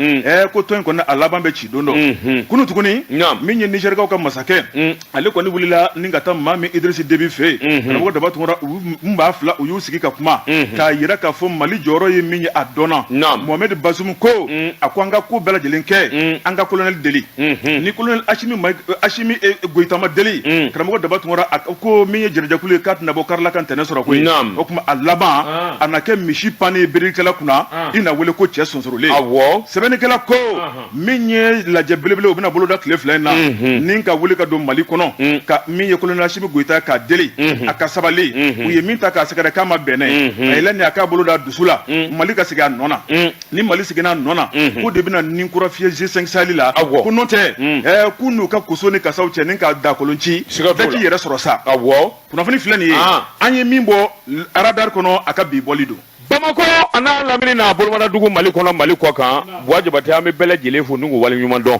ko tɔn in kɔni, a laban bɛ ci don dɔ. Kunu tuguni, min ye Nizɛrikaw ka masakɛ, ale kɔni wulila ni ka taa maa min Idrisi Debi fɛ yen, karamɔgɔ Daba Tunkara, u maa fila, u y'u sigi ka kuma k'a yira k'a fɔ Mali jɔyɔrɔ ye min ye, a dɔnna. Mohamed Bazoum ko, a ko an ka ko bɛɛ lajɛlen kɛ, an ka colonel deli. Ni colonel Asimi Goyita ma deli, karamɔgɔ Daba Tunkara, a ko min ye jɛnɛjɛkulu ye, k'a tɛna bɔ karila ka ntɛnɛn sɔrɔ koyi. O tuma a laban a na kɛ misi pannen ye berelikɛla kunna, i na wele ko cɛ sonsorolen. Sɛbɛnnikɛla ko min ye lajɛ belebele, o bɛna boloda tile fila in na, ni ka wuli ka don Mali kɔnɔ, ka min ye colonel Asimi Goyita k'a deli a ka sabali. U ye min ta k'a sɛgɛrɛ k'a ma bɛn n'a ye, a yɛlɛ ni a k'a bolo da dusu la, Mali ka segin a nɔ na. Ni Mali seginna a nɔ na, ko de bɛna ni kura fiyɛ G5 Sahel la. Ko n'o tɛ, k'u n'u ka koso ni kasaw cɛ ni ka dakolon ci, bɛɛ k'i yɛrɛ sɔrɔ sa. Kunnafoni filɛ nin ye, an ye min bɔ radar kɔnɔ, a ka bi bɔli don. Bamakɔ a n'a lamini n'a bolomadadugu, Mali kɔnɔ, Mali kɔ kan, Buwa Jabate, an bɛ bɛɛ lajɛlen fo ni k'u waleɲuman dɔn.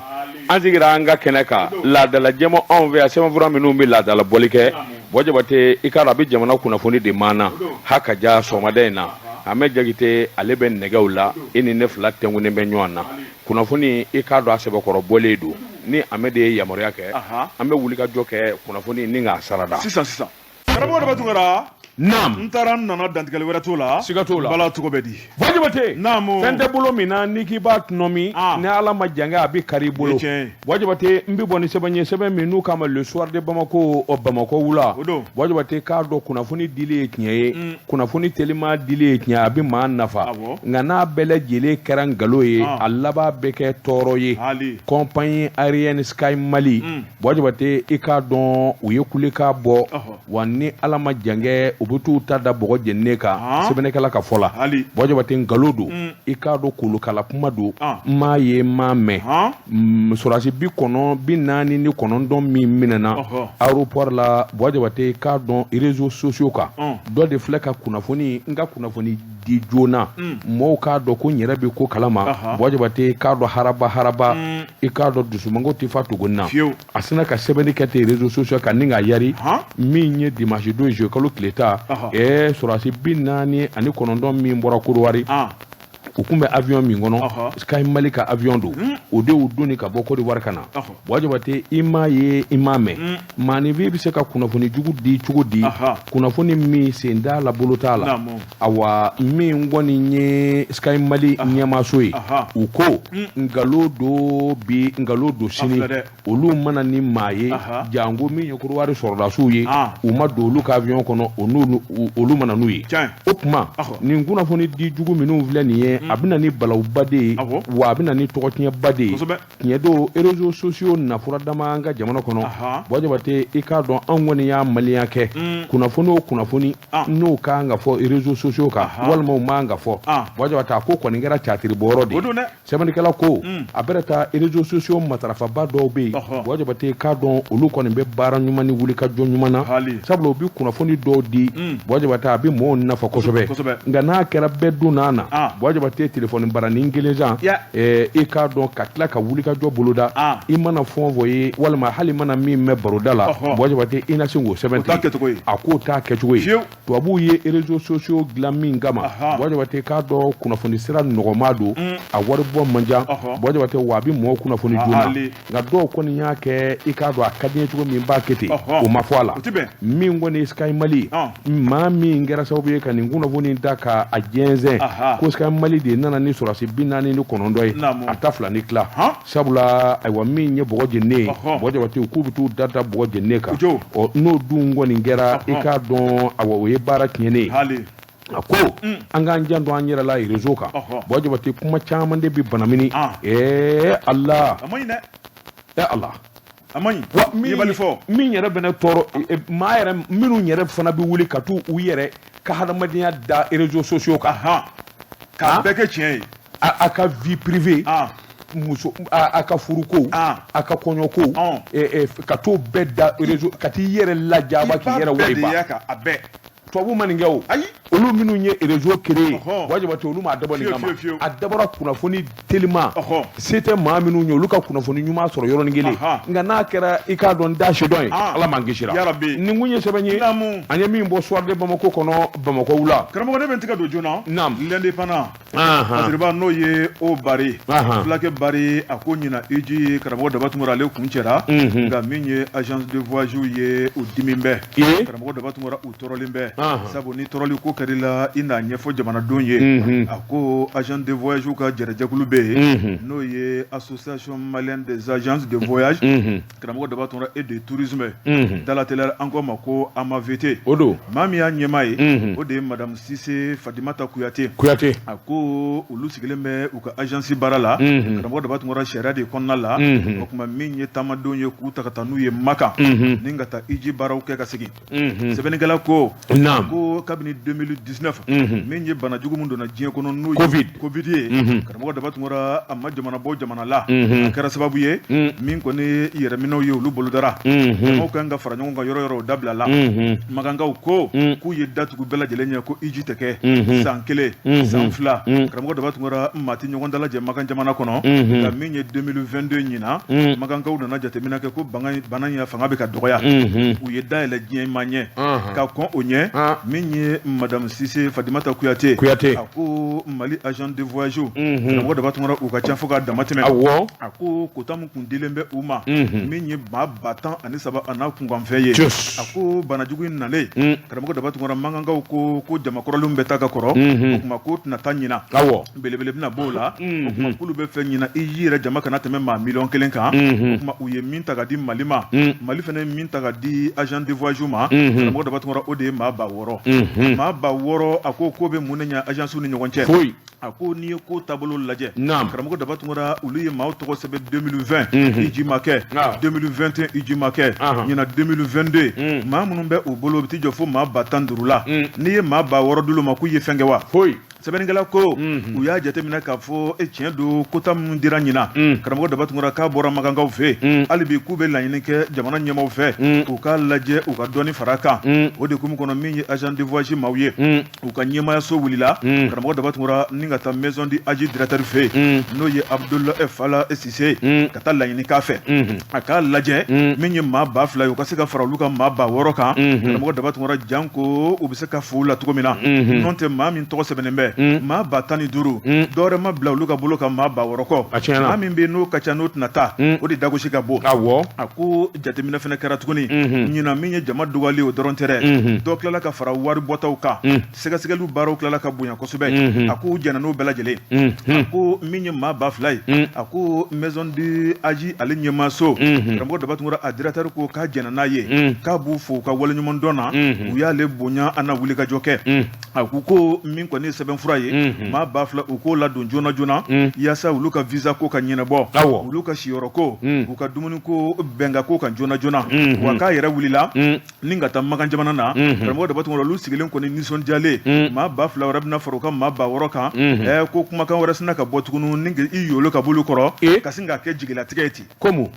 An sigira an ka kɛnɛ kan, laadala jɛma anw fɛ yan, sɛbɛnfura minnu bɛ laadala bɔli kɛ, Buwa Jabate, i k'a dɔn a bɛ jamana kunnafoni de maana ha ka ja sɔgɔmada in na. Ahmed Jakite, ale bɛ nɛgɛw la, e ni ne fila tɛnkunnen bɛ ɲɔgɔn na. Kunnafoni, i k'a dɔn a sɛbɛkɔrɔ bɔlen don. Ni Ahmed ye yamaruya kɛ, an bɛ wulikajɔ kɛ kunnafoni ni k'a sarada. Sisan sisan, karamɔgɔ Daba Tunkara. Naam. N taara, n nana, dantigɛli wɛrɛ t'o la. Siga t'o la. Bala, cogo bɛ di? Buwa Jabate. Naamu. Fɛn tɛ bolo min na n'i k'i b'a tɔnɔmi, ni Ala ma jan kɛ, a bɛ kari i bolo. Buwa Jabate, n bɛ bɔ ni sɛbɛn ye, sɛbɛn min n'u k'a ma Le Soir de Bamako, Bamakɔ wula. O don. Buwa Jabate, k'a dɔn kunnafoni dili ye tiɲɛ ye, kunnafoni telima dili ye tiɲɛ, a bɛ maa nafa, nka n'a bɛɛ lajɛlen kɛra nkalon ye, a laban bɛ kɛ tɔɔrɔ ye. Compagnie aérienne Sky Mali, Buwa Jabate, i k'a dɔn u ye kulekan bɔ wa, ni Ala ma jan kɛ, u bɛ t'u ta da bɔgɔ jeninen kan. Sɛbɛnnikɛla ka fɔ la, Buwa Jabate, nkalon don, i k'a dɔn kolokala kuma don. N m'a ye, n m'a mɛn. Sɔrɔdasi 49 min minɛna aéroport la, Buwa Jabate, i k'a dɔn réseaux sociaux kan, dɔ de filɛ ka kunnafoni, n ka kunnafoni di joona, mɔgɔw k'a dɔn ko n yɛrɛ bɛ ko kalama. Buwa Jabate, i k'a dɔn haraba haraba, i k'a dɔn dusumango tɛ fa tuguni na. A sina ka sɛbɛnni kɛ ten réseaux sociaux kan ni k'a yari. Min ye dimanche don, juillet kalo tile 10, sɔrɔdasi 49 min bɔra Kodowari, u tun bɛ avion min kɔnɔ, Sky Mali ka avion don, o de y'u doni ka bɔ Côte d'Ivoire ka na. Buwa Jabate, i m'a ye, i m'a mɛn, maaninfin bɛ se ka kunnafoni jugu di cogo di, kunnafoni min sen t'a la, bolo t'a la? Awa, min kɔni ye Sky Mali ɲɛmaaso ye, u ko nkalon don bi, nkalon don sini, olu ma na ni maa ye, janko min ye Kodowari sɔrɔdasiw ye, u ma don olu ka avion kɔnɔ, olu ma na n'u ye. O tuma nin kunnafoni di jugu minnu filɛ nin ye, a bɛ na ni balawuba de ye, wa a bɛ na ni tɔgɔtiɲɛba de ye. Tiɲɛ don, réseaux sociaux nafura dama an ka jamana kɔnɔ. Buwa Jabate, i k'a dɔn anw kɔni y'a maliyɛn kɛ, kunnafoni o kunnafoni n'o kan ka fɔ réseaux sociaux kan, walima o man ka fɔ, Buwa Jabate, a ko kɔni kɛra catiri bɔyɔrɔ de ye. Sɛbɛnnikɛla ko a bɛna taa réseaux sociaux matarafaba dɔw bɛ yen, Buwa Jabate, k'a dɔn olu kɔni bɛ baara ɲuman ni wulikajɔ ɲuman na, sabula u bɛ kunnafoni dɔw di, Buwa Jabate, a bɛ mɔgɔw nafa kosɛbɛ. Nka n'a kɛra bɛɛ donna na, Buwa Jabate. Jabate telefɔni baranin kelen san, i k'a dɔn ka tila ka wulikajɔ boloda, i mana fɛn o fɛn ye walima hali mana min mɛn baroda la, Buwa Jabate, i na sin k'o sɛbɛn ten. A k'o t'a kɛcogo ye. Tubabuw ye réseaux sociaux dilan min kama, Buwa Jabate k'a dɔn kunnafoni sira nɔgɔma don, a wari bɔ man ca, Buwa Jabate, wa a bɛ mɔgɔw kunnafoni joona. Nka dɔw kɔni y'a kɛ i k'a dɔn a ka di n ye cogo min n b'a kɛ ten, o ma fɔ a la. Min kɔni ye Sky Mali, maa min kɛra sababu ye ka nin kunnafoni da ka a jɛnsɛn ko Sky Mali de nana ni sɔrɔdasi 49 ye, a ta fila ni tila. Sabula ayiwa, min ye bɔgɔ jeninen ye, Buwa Jabate, k'u bɛ t'u da da bɔgɔ jeninen kan. Ɔ, n'o dun kɔni kɛra, i k'a dɔn, awa, o ye baara tiɲɛnen ye. A ko an k'an janto an yɛrɛ la réseau kan. Buwa Jabate, kuma caman de bɛ banamini. Ɛɛ Ala, ɛ Ala, wa min yɛrɛ bɛ ne tɔɔrɔ, maa yɛrɛ minnu yɛrɛ fana bɛ wuli ka t'u u yɛrɛ ka hadamadenya da réseaux sociaux kan k'a bɛɛ kɛ tiɲɛ ye, a ka vie privée, muso, a ka furuko, a ka kɔɲɔko, ka t'o bɛɛ da réseau, ka t'i yɛrɛ lajaba, k'i yɛrɛ wayiba. A bɛɛ. Tubabu ma nin kɛ o. Ayi. Olu minnu ye réseau créé, Buwa Jabate, olu m'a dabɔ nin kama. A dabɔra kunnafoni telima, se tɛ maa minnu ye, olu ka kunnafoni ɲuman sɔrɔ yɔrɔnin kelen. Nka n'a kɛra i k'a dɔn da sidɔn ye, Ala m'an kisira. Nin kun ye sɛbɛn ye an ye min bɔ Soir de Bamako kɔnɔ, Bamakɔ wula. Karamɔgɔ, ne bɛ n tigɛ don joona. Naam. L'Indépendant. Kasiriba, n'o ye o Bari fulakɛ Bari, a ko ɲina hiji, karamɔgɔ Daba Tunkara, ale kuncɛra, nka min ye agence de voyage ye, u dimi bɛ. Karamɔgɔ Daba Tunkara, u tɔɔrɔlen bɛ, sabu ni tɔɔrɔli ko kɛra i la, i n'a ɲɛfɔ jamanadenw ye. A ko agence de voyage ka jɛrɛjɛkulu bɛ yen, n'o ye Association malienne des agences de voyage, karamɔgɔ Daba Tunkara, et de tourisme, dalateliya an ko ma ko AMAVT. O don. Maa min y'a ɲɛmaa ye, o de ye madame Sise Fadimata Kuyate. Kuyate. A ko olu sigilen bɛ u ka agence baara la, karamɔgɔ Daba Tunkara, sariya de kɔnɔna la. O tuma, min ye taamadenw ye k'u ta ka taa n'u ye Maka ni ka taa hiji baaraw kɛ ka segin, sɛbɛnnikɛla ko ko kabini 2019, min ye bana jugu min donna diɲɛ kɔnɔ, n'o ye Covid ye, karamɔgɔ Daba Tunkara, a ma jamana bɔ jamana la. A kɛra sababu ye, min kɔni yɛrɛminɛw ye, olu bolodara. Jamaw kan ka fara ɲɔgɔn kan yɔrɔ yɔrɔ, o dabila la. Makankaw ko k'u ye datugu bɛɛ lajɛlen ɲɛ ko hiji tɛ kɛ san kelen, san 2. Karamɔgɔ Daba Tunkara, maa tɛ ɲɔgɔn dalajɛ Makan jamana kɔnɔ. Nka min ye 2022 ɲinan, Makankaw nana jateminɛ kɛ ko bana in fanga bɛ ka dɔgɔya, u ye dayɛlɛ diɲɛ ma ɲɛ ka kɔn o ɲɛ. Min ye madame Sise Fadimata Kuyate, Kuyate, a ko Mali agent de voyage, karamɔgɔ Daba Tunkara, u ka ca fo k'a dama tɛmɛ. A ko quota min kun dilen bɛ u ma, min ye maa 13 000 a n'a kunkanfɛn ye, a ko banajugu in nalen, karamɔgɔ Daba Tunkara, Makankaw ko ko jama kɔrɔlenw bɛ taa ka kɔrɔ, o tuma k'o tɛna taa ɲina, belebele bɛna b'o la. O tuma k'olu bɛ fɛ ɲina hiji yɛrɛ jama kana tɛmɛ maa miliyɔn 1 kan. O tuma u ye min ta ka di Mali ma, Mali fana ye min ta ka di agent de voyage ma, karamɔgɔ Daba Tunkara, o de ye maa 6000. Maa 6000, a ko k'o bɛ mun de ɲɛ agence ni ɲɔgɔn cɛ? Foyi. A ko n'i ye ko taabolo lajɛ, karamɔgɔ Daba Tunkara, olu ye maaw tɔgɔ sɛbɛn 2020, hiji ma kɛ, 2021, hiji ma kɛ, ɲina 2022, maa minnu bɛ u bolo, u bɛ t'i jɔ fo maa 15 000 la. N'i ye maa 6000 d'olu ma, k'u ye fɛn kɛ wa? Foyi. Sɛbɛnnikɛla ko u y'a jateminɛ k'a fɔ e tiɲɛ don, quota minnu dira ɲina, karamɔgɔ Daba Tunkara, k'a bɔra Makankaw fɛ yen. Hali bi k'u bɛ laɲini kɛ jamana ɲɛmaaw fɛ, u k'a lajɛ, u ka dɔɔni fara a kan. O de hukumu kɔnɔ, min ye agent de voyage maaw ye, u ka ɲɛmaayaso wulila, karamɔgɔ Daba Tunkara, ni ka taa maison du Hadj directeur fɛ yen, n'o ye Abdul Fala Sise, ka taa laɲini k'a fɛ, a k'a lajɛ, min ye maa 2000 ye, u ka se ka fara olu ka maa 6000 kan, karamɔgɔ Daba Tunkara, janko u bɛ se ka fo la cogo min na. N'o tɛ, maa min tɔgɔ sɛbɛnnen bɛ, maa 15 000, dɔwɛrɛ ma bila olu ka bolo kan maa 6000 kɔ. Maa min bɛ yen n'o ka ca, n'o tɛna taa, o de dagosi ka bon. A ko jateminɛ fana kɛra tuguni ɲinan, min ye jama dɔgɔyali, o dɔrɔn tɛ dɛ, dɔ tilala ka fara wari bɔtaw kan. Sɛgɛsɛgɛliw baaraw tilala ka bonya kosɛbɛ. A ko u jɛnna n'o bɛɛ lajɛlen. A ko min ye maa 2000 ye, a ko maison du Hadj ale ɲɛmaaso, karamɔgɔ Daba Tunkara, a directeur ko k'a jɛnna n'a ye, k'a b'u fo u ka waleɲuman dɔn na, u y'ale bonya, a na wulikajɔ kɛ. A ko min kɔni ye sɛbɛnfura ye, maa 2000, u k'o ladon joona joona, yaasa olu ka visa ko ka ɲɛnabɔ, olu ka siyɔrɔ ko, u ka dumuni ko, bɛnka ko kan joona joona. Wa k'a yɛrɛ wulila ni ka taa Makan jamana na, karamɔgɔ Daba Tunkara, olu sigilen kɔni nisɔndiyalen, maa 2000 wɛrɛ bɛna fara u ka maa 6000 kan. Ko kumakan wɛrɛ sina ka bɔ tuguni ni i yolo ka bolo kɔrɔ, ka sin k'a kɛ jigilatigɛ ye ten. Komi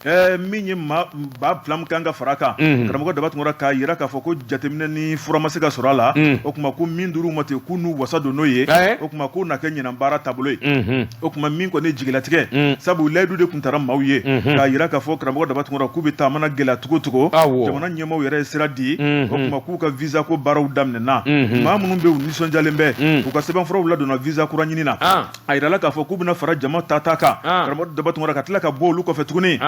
Min ye maa 2000 min kan ka fara kan, karamɔgɔ Daba Tunkara, k'a jira k'a fɔ ko jateminɛ ni fura ma se ka sɔrɔ a la, o tuma ko min dir'u ma ten, k'u n'u wasa don n'o ye, o tuma k'o na kɛ ɲinan baara taabolo ye. O tuma min kɔni jigilatigɛ, sabu layidu de tun tara maaw ye k'a jira k'a fɔ, karamɔgɔ Daba Tunkara, k'u bɛ taa, mana gɛlɛya cogo cogo, jamana ɲɛmaaw yɛrɛ ye sira di, o tuma k'u ka visa ko baaraw daminɛna. Maa minnu bɛ u nisɔndiyalen bɛ, u ka sɛbɛnfuraw ladonna visa kura ɲini na. A jirala k'a fɔ k'u bɛna fara jama ta ta kan, karamɔgɔ Daba Tunkara, ka tila ka bɔ olu kɔfɛ tuguni.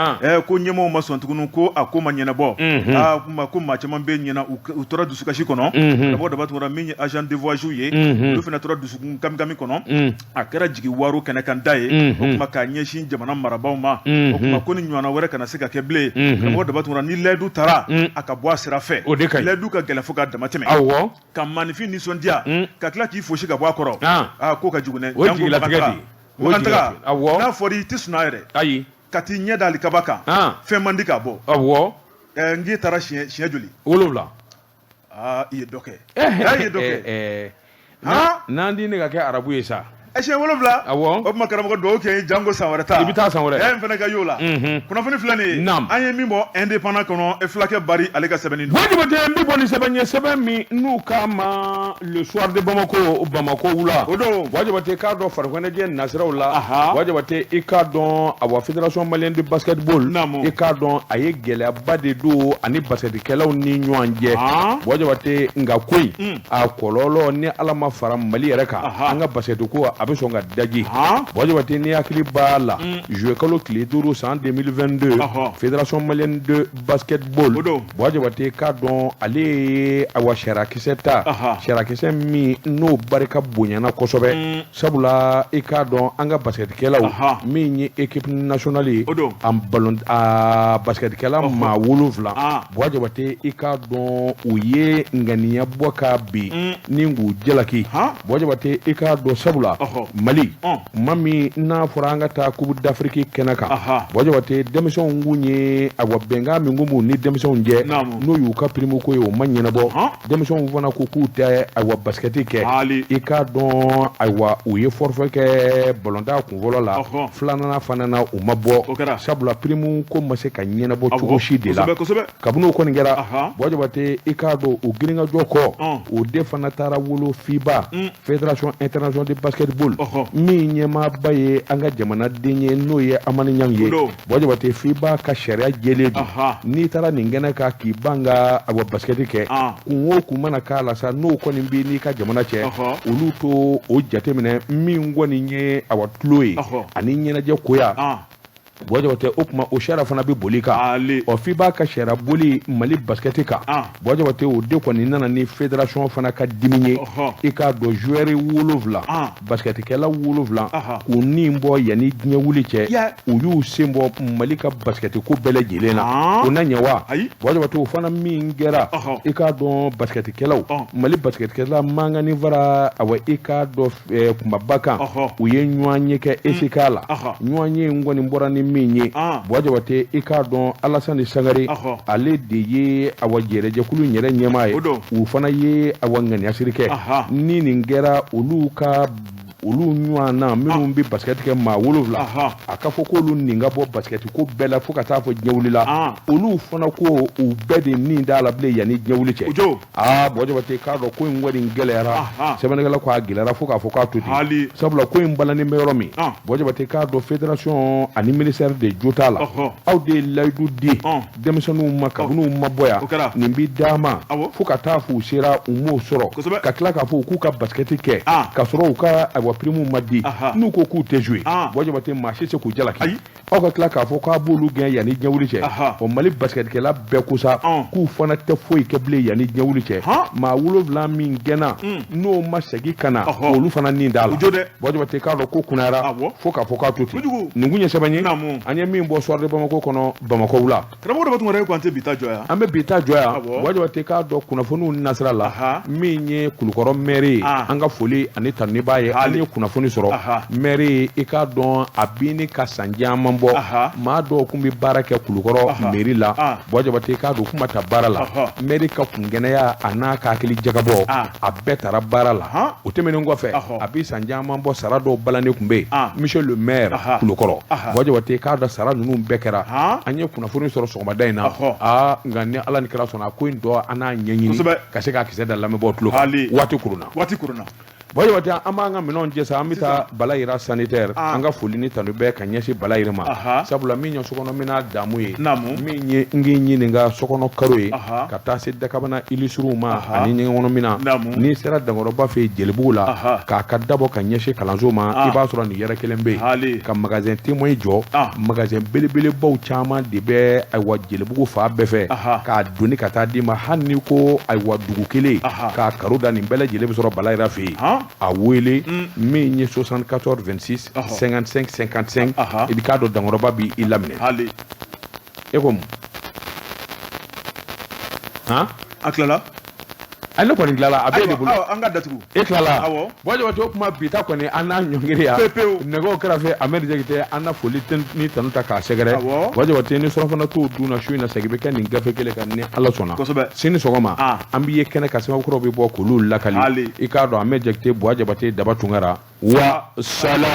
Ko ɲɛmaaw ma sɔn tuguni, ko a ko ma ɲɛnabɔ. Aa, ko maa caman bɛ ɲɛna, u tora dusukasi kɔnɔ. Karamɔgɔ Daba Tunkara, min ye agent de voyage ye, olu fana tora dusukun kamikami kɔnɔ. A kɛra jigi waaro kɛnɛkanda ye, o tuma k'a ɲɛsin jamana marabaaw ma. O tuma ko ni ɲɔgɔnna wɛrɛ kana se ka kɛ bilen, karamɔgɔ Daba Tunkara, ni layidu tara, a ka bɔ a sira fɛ. O de ka ɲi. Layidu ka gɛlɛn fo k'a dama tɛmɛ. Ka maaninfin nisɔndiya, ka tila k'i fosi ka bɔ a kɔrɔ, aa, ko ka jugu dɛ. O jigilatigɛ de ye. O jigilatigɛ, awɔ. N'a fɔra i tɛ sunɔgɔ yɛrɛ. Ayi. Ka t'i ɲɛ da alikaba kan, fɛn man di k'a bɔ. N k'i taara siɲɛ joli? 7. Aa, i ye dɔ kɛ, i ye dɔ kɛ. N'an di ne ka kɛ arabu ye sa. Siɲɛ 7. Awɔ. O tuma karamɔgɔ, dugawu kɛ n ye janko san wɛrɛ ta. I bɛ taa san wɛrɛ. N fana ka y'o la. Kunnafoni filɛ nin ye. Naam. An ye min bɔ Indépendant kɔnɔ, e fulakɛ Bari, ale ka sɛbɛnni don. Buwa Jabate, n bɛ bɔ ni sɛbɛn ye, sɛbɛn min n'u k'a ma Le Soir de Bamako, Bamakɔ wula. O don. Buwa Jabate, k'a dɔn farikoloɲɛnajɛ nasiraw la. Buwa Jabate, i k'a dɔn, awa, Fédération malienne de basketball. Naamu. I k'a dɔn a ye gɛlɛyaba de don ani baskɛtikɛlaw ni ɲɔgɔn cɛ. Buwa Jabate, nka ko in a kɔlɔlɔ, ni Ala ma fara Mali yɛrɛ kan, an ka basket ko a bɛ sɔn ka daji. Buwa Jabate, ni hakili b'a la, juillet kalo tile 5 san 2022, Fédération malienne de basketball, Buwa Jabate, k'a dɔn ale ye, awa, sariyakisɛ ta, sariyakisɛ min n'o barika bonyana kosɛbɛ, sabula i k'a dɔn an ka basketkɛlaw, min ye équipe nationale ye, a ballon a basketkɛla maa 7, Buwa Jabate, i k'a dɔn u ye ŋaniya bɔ ka bin ni k'u jalaki. Buwa Jabate, i k'a dɔn, sabula Mali ma min n'a fɔra an ka taa Coupe d'Afrique kɛnɛ kan, Buwa Jabate, denmisɛnw kun ye, awa, bɛnkan min kun b'u ni denmisɛnw cɛ, n'o y'u ka prime ko ye, o ma ɲɛnabɔ. Denmisɛnw fana ko k'u tɛ, ayiwa, basket kɛ. I k'a dɔn, ayiwa, u ye forfait kɛ balontan kunfɔlɔ la, filanan fana na u ma bɔ, sabula prime ko ma se ka ɲɛnabɔ cogo si de la. Kabini o kɔni kɛra, Buwa Jabate, i k'a dɔn o girinkajɔ kɔ, o de fana taara wolo FIBA, Fédération internationale de basketball, min ɲɛmaaba ye an ka jamanaden ye, n'o ye Hamani Ɲang ye. Buwa Jabate, FIBA ka sariya jɛlen don, n'i taara nin kɛnɛ kan k'i ban ka, awa, basket kɛ, kun o kun mana k'a la sa, n'o kɔni b'i n'i ka jamana cɛ, olu to o jateminɛ. Min kɔni ye, awa, tulo ye ani ɲɛnajɛ koya, Buwa Jabate, o tuma o sariya fana bɛ boli kan. Ɔ, FIBA ka sariya boli Mali basket kan, Buwa Jabate, o de kɔni nana ni fédération fana ka dimi ye. I k'a dɔn joueur 7, basketkɛla 7, k'u ni bɔ yanni diɲɛ wuli cɛ, u y'u sen bɔ Mali ka basket ko bɛɛ lajɛlen na. O na ɲɛ wa? Buwa Jabate, o fana min kɛra, i k'a dɔn basketkɛlaw, Mali basketkɛla mankan ni fara, awa, i k'a dɔn kunbaba kan, u ye ɲɔgɔn ye kɛ ECK la. Ɲɔgɔn ye in kɔni bɔra ni min ye, Buwa Jabate, i k'a dɔn Alasani Sangare, ale de ye, awa, jɛrɛjɛkulu yɛrɛ ɲɛmaa ye. U fana ye, awa, ŋaniyasiri kɛ ni nin kɛra, olu ka olu ɲɔgɔn na minnu bɛ basket kɛ, maa 7, a ka fɔ k'olu nin ka bɔ basket ko bɛɛ la fo ka taa fɔ diɲɛ wulila. Olu fana ko u bɛɛ de nin t'a la bilen yanni diɲɛ wuli cɛ. Aa, Buwa Jabate, k'a dɔn ko in kɔni gɛlɛyara. Sɛbɛnnikɛla ko a gɛlɛyara fo k'a fɔ k'a to ten, sabula ko in balannen bɛ yɔrɔ min, Buwa Jabate, k'a dɔn fédération ani ministère de jo t'a la. Aw de ye layidu di denmisɛnninw ma kabini u ma bɔ yan, nin bi d'a ma, fo ka taa f'u sera, u m'o sɔrɔ, ka tila k'a fɔ k'u ka basket kɛ ka sɔrɔ u ka, ayiwa, prime ma di. N'u ko k'u tɛ jouer, Buwa Jabate, maa si se k'u jalaki. Aw ka tila k'a fɔ k'a b'olu gɛn yanni diɲɛ wuli cɛ. O Mali basketkɛla bɛɛ ko sa k'u fana tɛ foyi kɛ bilen yanni diɲɛ wuli cɛ. Maa 7 min gɛnna, n'o ma segin ka na, olu fana nin t'a la. Buwa Jabate, k'a dɔn ko kunnayara fo k'a fɔ k'a to ten. Nin kun ye sɛbɛn ye an ye min bɔ Soir de Bamako kɔnɔ, Bamakɔ wula. Karamɔgɔ Daba Tunkara, ko an tɛ bi ta jɔ yan. An bɛ bi ta jɔ yan. Buwa Jabate, k'a dɔn kunnafoniw nasira la, min ye Kulukɔrɔ maire ye, an ka foli ani tanuni b'a ye. An ye ye kunnafoni sɔrɔ mɛri, i k'a dɔn a bɛ ka san caman bɔ, maa dɔw tun bɛ baara kɛ Kulukɔrɔ mɛri la. Buwa Jabate, i k'a dɔn kuma ta baara la, mɛri ka kungɛnɛya a n'a ka hakili jagabɔ, a bɛɛ taara baara la. O tɛmɛnen kɔfɛ, a bɛ san caman bɔ, sara dɔw balannen tun bɛ yen, monsieur le maire Kulukɔrɔ. Buwa Jabate, i k'a dɔn sara ninnu bɛɛ kɛra. An ye kunnafoni sɔrɔ sɔgɔmada in na. Aa, nka ni Ala ni kira sɔnna, a ko in tɔ an n'a ɲɛɲini ka se k'a kisɛ da lamɛnbaaw tulo kan. Waati kurunna. Waati kurunna. Buwa Jabate, an b'an ka minɛnw cɛ sa, an bɛ taa Balayira sanitaire. An ka foli ni tanu bɛɛ ka ɲɛsin Balayira ma, sabula min ye sokɔnɔ minɛn damu ye, min ye n k'i ɲininka sokɔnɔ karo ye, ka taa se dakabana ilisuruw ma ani ɲɛgɛnkɔnɔ minɛn. N'i sera Dankɔrɔba fɛ yen Jelibugu la, k'a ka dabɔ ka ɲɛsin kalanso ma, i b'a sɔrɔ nin yɛrɛ kelen bɛ yen ka magasin témoin jɔ. Magasin belebelebaw caman de bɛ, ayiwa, Jelibugu fan bɛɛ fɛ k'a doni ka taa d'i ma. Hali ni ko, ayiwa, dugu kelen k'a karo da, nin bɛɛ lajɛlen bɛ sɔrɔ Balayira fɛ yen. A wele min ye 74 26 55 55, i bɛ k'a dɔn Dankɔrɔba b'i laminɛ. E ko mun? Han, a tilala. A ne kɔni tilala, a b'e de bolo. An ka datugu. E tilala. Awɔ. Buwa Jabate, o kuma bi ta kɔni, an n'a ɲɔngiri yan. Pewu. Nɛgɛw kɛrɛfɛ, Amɛdi Jakite, an na foli ni tanu ta k'a sɛgɛrɛ. Buwa Jabate, ni surafana t'o dun na su in na, segin bɛ kɛ nin gafe kelen kan ni Ala sɔnna. Sini sɔgɔma, an b'i ye kɛnɛ kan, sɛbɛnkɔrɔw bɛ bɔ k'olu lakali. I k'a dɔn, Amɛdi Jakite, Buwa Jabate, Daba Tunkara wa salam.